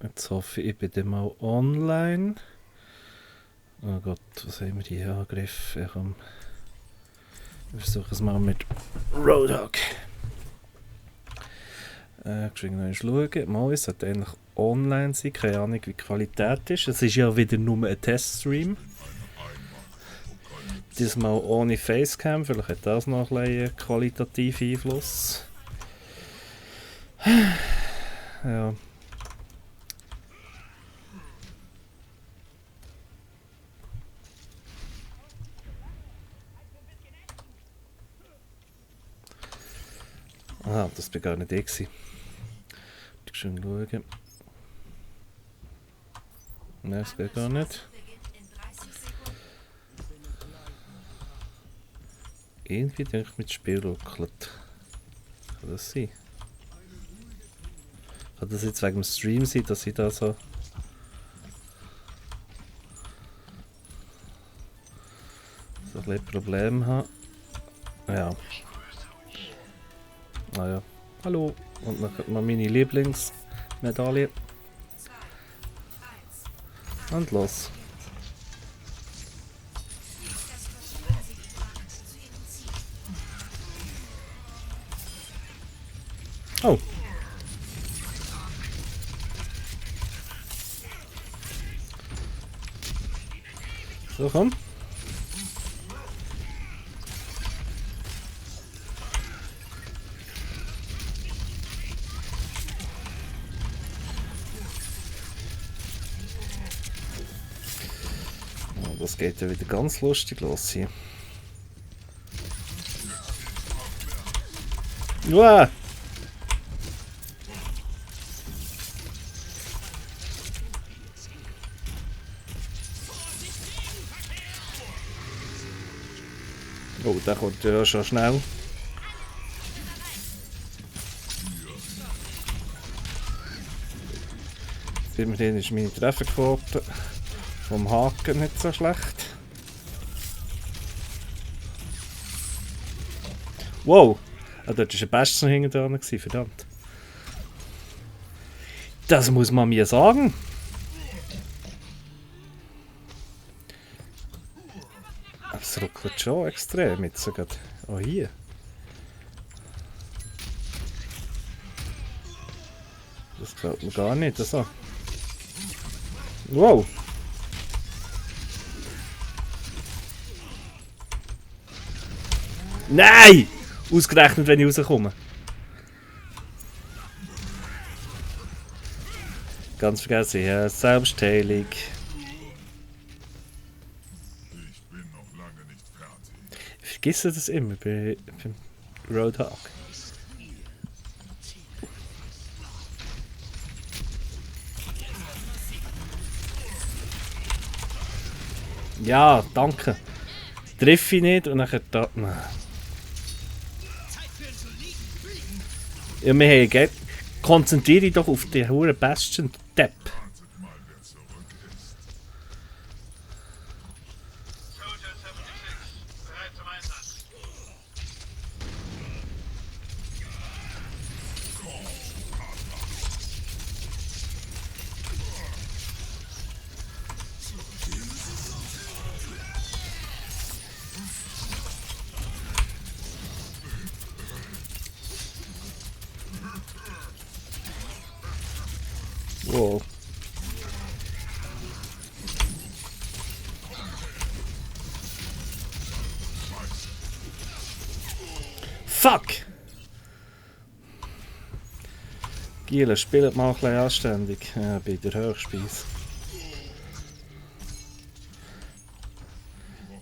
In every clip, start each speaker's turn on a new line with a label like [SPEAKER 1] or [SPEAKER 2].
[SPEAKER 1] Jetzt hoffe ich, ich bin dann mal online. Oh Gott, was haben wir hier angegriffen? Ja, komm. Wir versuchen es mal mit Roadhog. Geschwind noch schauen. Mal, es sollte eigentlich online sein. Keine Ahnung, wie die Qualität ist. Es ist ja wieder nur ein Teststream. Diesmal ohne Facecam. Vielleicht hat das noch ein bisschen qualitativen Einfluss. Ja. Ah, das war gar nicht ich. Schön schauen. Nein, das geht gar nicht. Irgendwie denke ich, mit dem Spiel ruckelt. Kann das sein? Kann das jetzt wegen dem Stream sein, dass ich da so... so ein bisschen Probleme habe? Ja. Naja. Hallo. Und dann mal meine Lieblingsmedaille. Und los. Oh. So, komm. Oh, das geht ja wieder ganz lustig los hier. Uah! Oh, der kommt ja schon schnell. Immerhin ist meine Trefferquote vom Haken nicht so schlecht. Wow! Ah, dort war ein Bastion hinten dran, verdammt. Das muss man mir sagen. Aber es ruckelt schon extrem jetzt sogar. Oh, hier. Das gefällt mir gar nicht. So. Wow! Nein! Ausgerechnet, wenn ich rauskomme. Ganz vergessen, ja, Selbstheilung. Ich vergesse das immer bei Roadhog. Ja, danke. Treffe ich nicht und dann da. Ja, wir haben konzentriere dich doch auf den hohen Bastion Depp. Wow. Fuck! Giele, spielt mal ein bisschen anständig. Ja, bei der Hochspeise.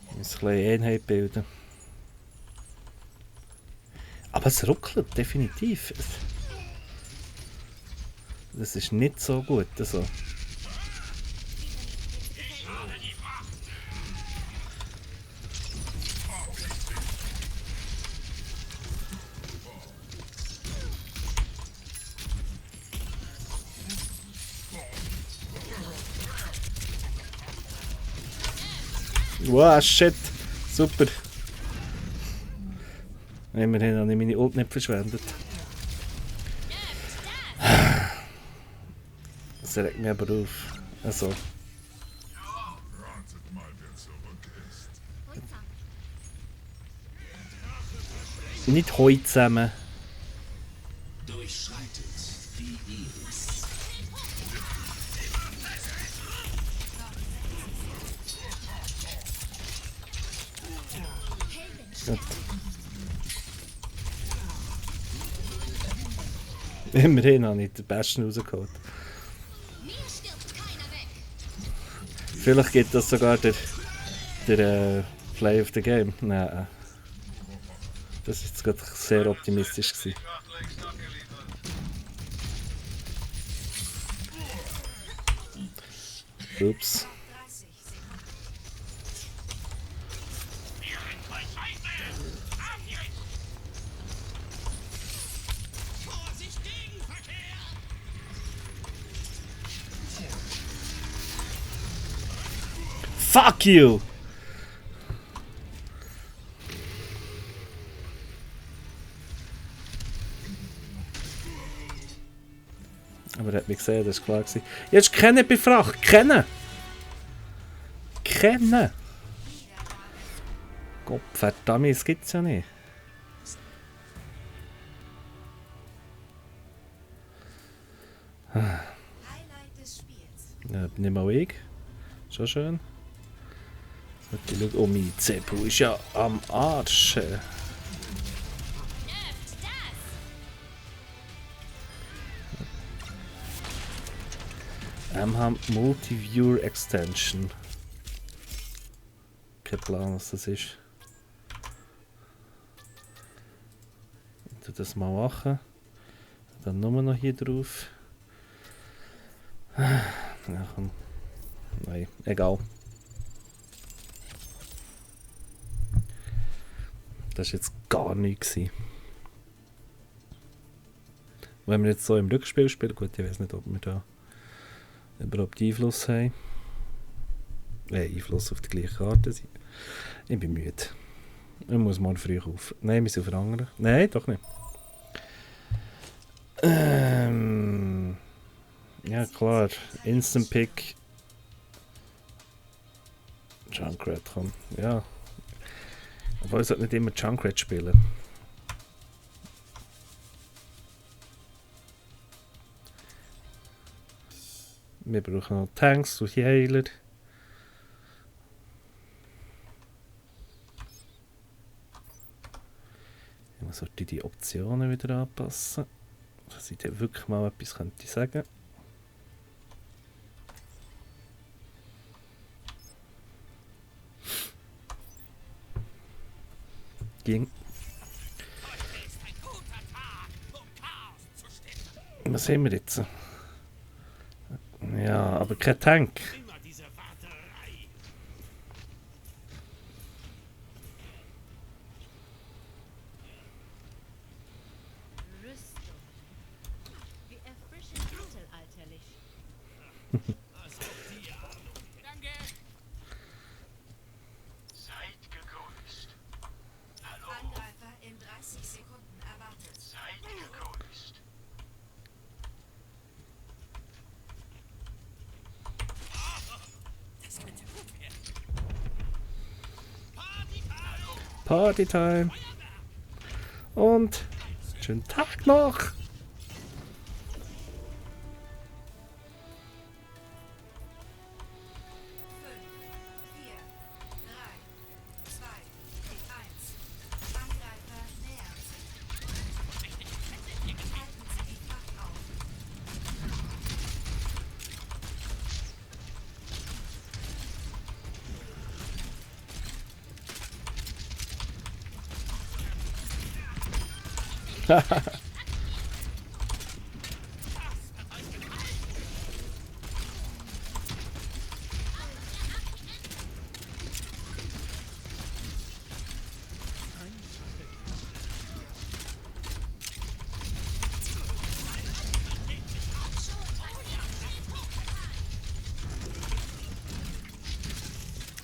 [SPEAKER 1] Wir müssen ein bisschen Einheit bilden. Aber es ruckelt, definitiv. Das ist nicht so gut. Also. Wow, shit. Super. Immerhin habe ich meine Ult nicht verschwendet. Das regt mich aber auf. Also. Nicht heu zusammen. Gut. Immerhin habe ich den Besten rausgeholt. Vielleicht gibt das sogar der Play of the Game. Nein. Das war jetzt gerade sehr optimistisch gewesen. Ups. Fuck you! Aber er hat mich gesehen, das war klar. Jetzt kennen bei Fracht. Kennen! Kennen! Gott verdammt, das gibt's ja nicht. Ja, nicht mal ich. Schon schön. Oh, mein CPU ist ja am Arsch. haben Multiviewer Extension. Kein Plan, was das ist. Ich tue das mal machen. Dann nur noch hier drauf. Ja, komm. Nein, egal. Das war jetzt gar nichts. Wenn wir jetzt so im Rückspiel spielen, gut, ich weiß nicht, ob wir da überhaupt Einfluss haben. Einfluss auf die gleiche Karte sind. Ich bin müde. Ich muss morgen früh auf. Nein, wir sind auf der anderen. Nein, doch nicht. Ja klar, Instant Pick. Junkrat komm. Ja. Aber ich sollte nicht immer Junkrat spielen. Wir brauchen noch Tanks und Heiler. Ich sollte die Optionen wieder anpassen, dass ich dir wirklich mal etwas könnte sagen. Ging. Was haben wir jetzt? Ja, aber kein Tank. Partytime. Und schönen Tag noch.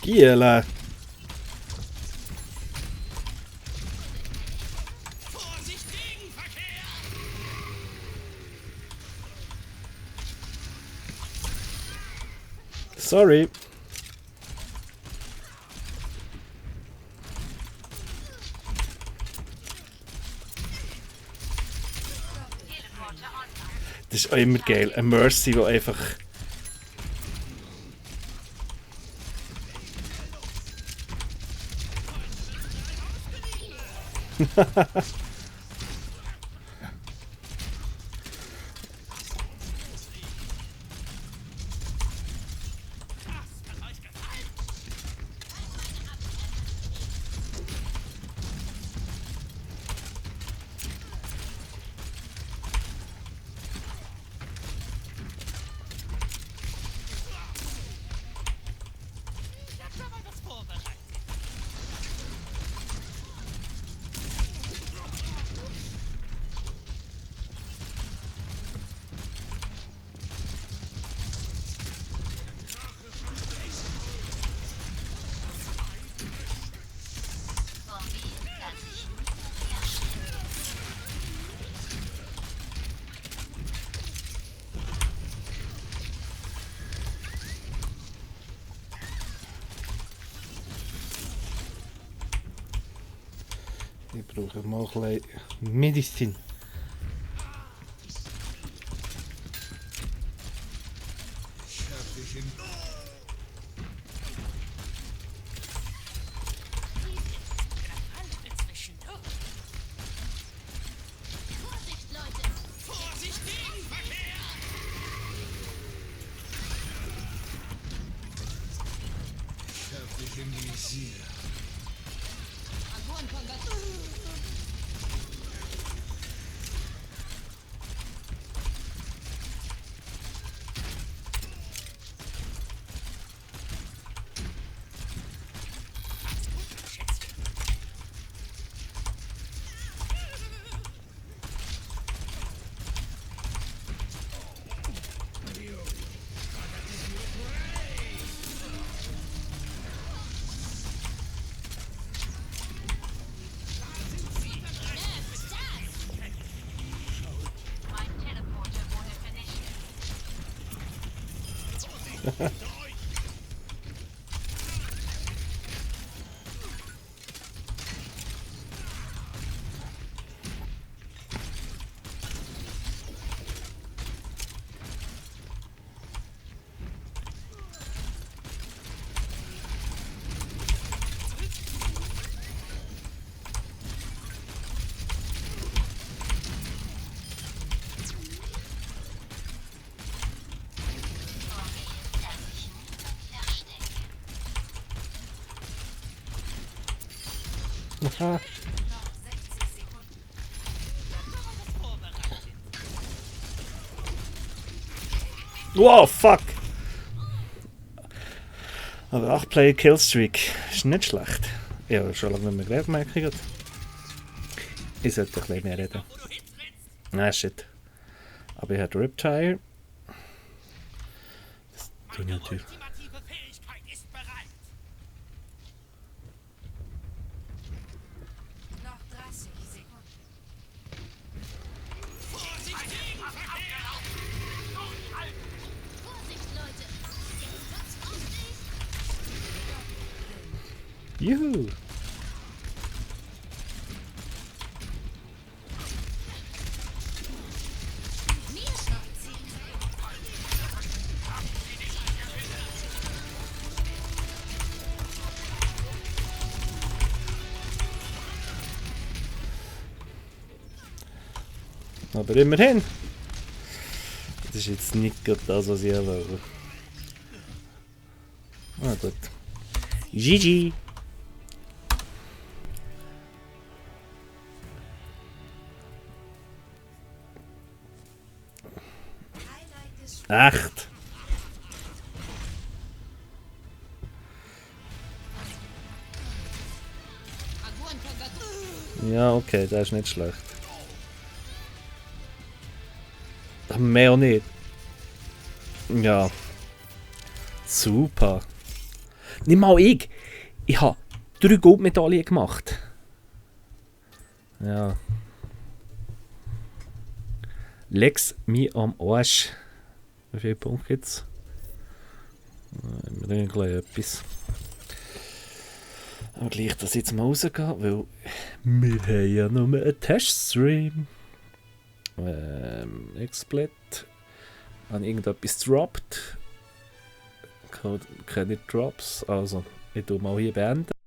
[SPEAKER 1] Giela. Sorry. Das ist auch immer geil. Ein Mercy, der einfach... Ich brauche mal ein bisschen Medizin. Aha. Wow, fuck! Aber 8-Player Killstreak ist nicht schlecht. Ja, schon lange nicht mehr gelernt, merke ich gerade. Ich sollte ein bisschen mehr reden. Nein, shit. Aber ich habe Riptire. Das tue ich natürlich. Juhu! Aber immerhin! Das ist jetzt nicht gerade das, was ich erwarte. Ah gut. GG! Echt? Ja, okay, das ist nicht schlecht. Aber mehr auch nicht. Ja. Super. Nicht mal ich. Ich habe 3 Goldmedaillen gemacht. Ja. Lex mir am Arsch. Wie viele Punkte gibt's? Wir gleich etwas. Aber gleich, dass ich jetzt mal rausgehe, weil wir haben ja nur einen Teststream. XSplit. Habe irgendetwas gedroppt. Keine Drops. Also, ich tue mal hier beenden.